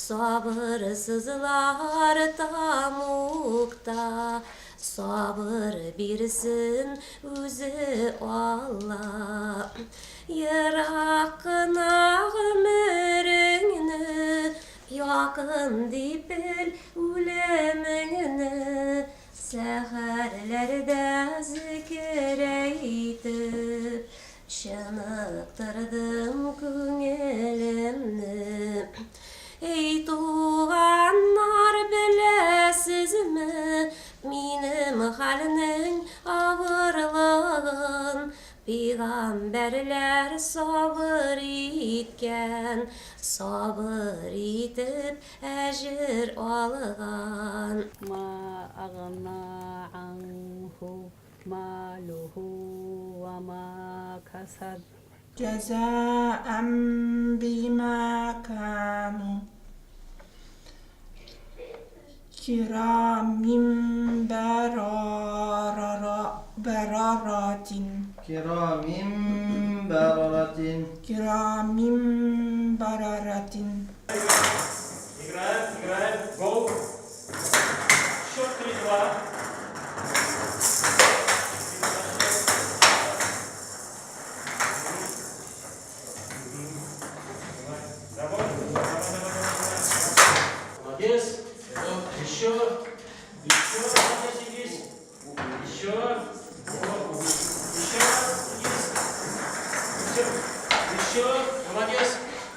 Сабырсызлар тамукта Сабыр бирсен үзе Алла. Ерак кына гомереңне, Якын дип бел үлемеңне. Сәхәрләрдә зекер әйтеп, Чыныктырдым күңелемне. Эй, туганнар, беләсезме, Минем хәлнең авырлыгын? Пигамбәрләр сабыр иткән, Сабыр итеп әҗер алган. Ма агна анху малуху ва ма касаб. Җәзаән бима кану кирамин бәраратин. Кирамин бәраратин. Кирамин бәраратин. Играем, играем, гол. Счет 3-2. Молодец. Еще. Еще. Молодец, Еще. Еще. Еще. Молодец.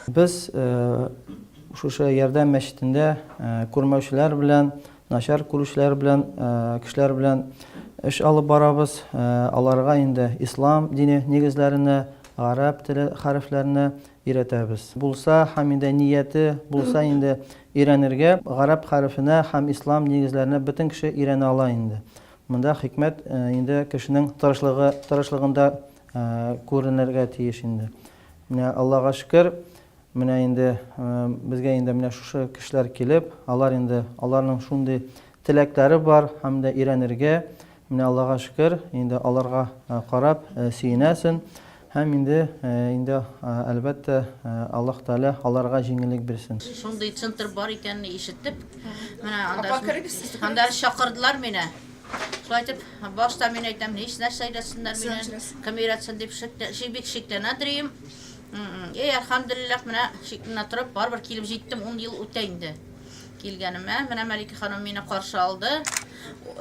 Без шушы Ярдәм мәчетендә күрмәүчеләр белән, начар күрүчеләр белән, кешеләр белән эш алып барабыз. Аларга инде ислам дине нигезләренә, гарәп теле хәрефләренә өйрәтәбез. Булса һәм инде нияте булса инде өйрәнергә, гарәп хәрефенә һәм ислам нигезләренә бөтен кеше өйрәнә ала инде. Монда хикмәт инде кешенең тырышлыгы, тырышлыгында күренергә тиеш инде. Менә Аллага шөкер, менә инде безгә инде менә шушы кешеләр килеп, алар инде аларның шундый теләкләре бар һәм дә өйрәнергә, Менә Аллага шөкер, инде аларга карап сөенәсен һәм инде инде әлбәттә Аллаһ Тәгалә аларга җиңеллек бирсен. Шундый центр бар икәнне ишетеп, менә анда анда чакырдылар мине. Шулай итеп, башта мин әйтәм, һич нәрсә өйрәтсеннәр мине, кем өйрәтсен дип бик шикләнә дрием. Эй, әлхәмдүлилләһ, менә шикләнә торып, барыбер килеп җиттем, ун ел үтә инде. Килгәнемә, менә Мәликә ханым мине каршы алды.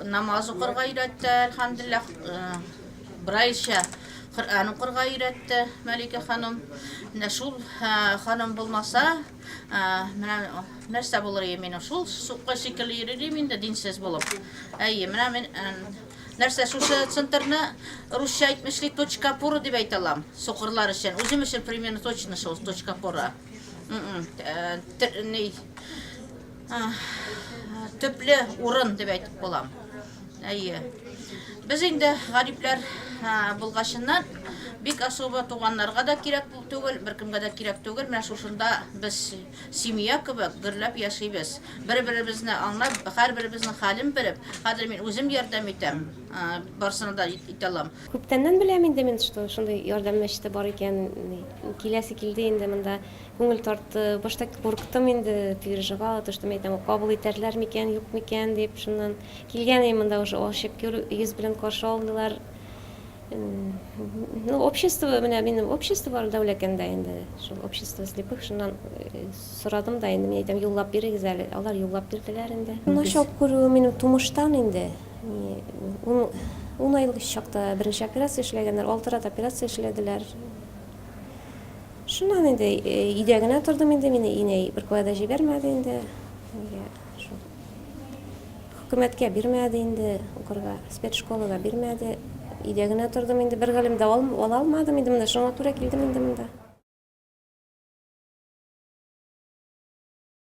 Намаз укырга өйрәтте, әлхәмдүлилләһ. Брайльчә Коръән укырга өйрәтте Мәликә ханым. Менә шул ханым булмаса, менә нәрсә булыр иде минем? Шул суккай шикелле йөрер идем инде динсез булып. Әйе, менә мин нәрсә шушы центрны русча әйтмешли точка опоры дип әйтә алам. Сукырлар өчен. Үзем өчен примерно точно шул точка опора. Төпле урын дип әйтеп булам. Әйе. Без инде гарипләр булгачыннан бик особо туганнарга да кирәк түгел, беркемгә дә кирәк түгел. Менә шушында без семья кебек гөрләп яшибез. Бер-беребезне аңлап, һәрберебезнең хәлен белеп, хәзер мин үзем ярдәм итәм, барысына да итә алам. Күптәннән беләм инде мин, что шундый ярдәм мәчете бар икән. Киләсе килде инде монда. Күңел тартты. Башта курыктым инде, переживала, то, что мин әйтәм, кабул итәрләр микән, юк микән дип. Шуннан килгән идем монда уже ачык йөз белән каршы алдылар. Ну, общество, менә минем общество бар Дәүләкәндә инде. Шул общество слепых, шуннан сорадым да инде, мин әйтәм, юллап бирегез әле. Алар юллап бирделәр инде. Начар күрү минем тумыштан инде. Ун айлык чакта беренче операция эшләгәннәр, алты рат операция эшләделәр. Шуннан инде өйдә генә тордым инде, мине инәй беркая да җибәрмәде инде. Нигә шул хөкүмәткә бирмәде инде укырга, спецшколага бирмәде. Өйдә генә тордым инде, бер гыйлем дә ала алмадым инде монда, шуңа күрә килдем инде монда.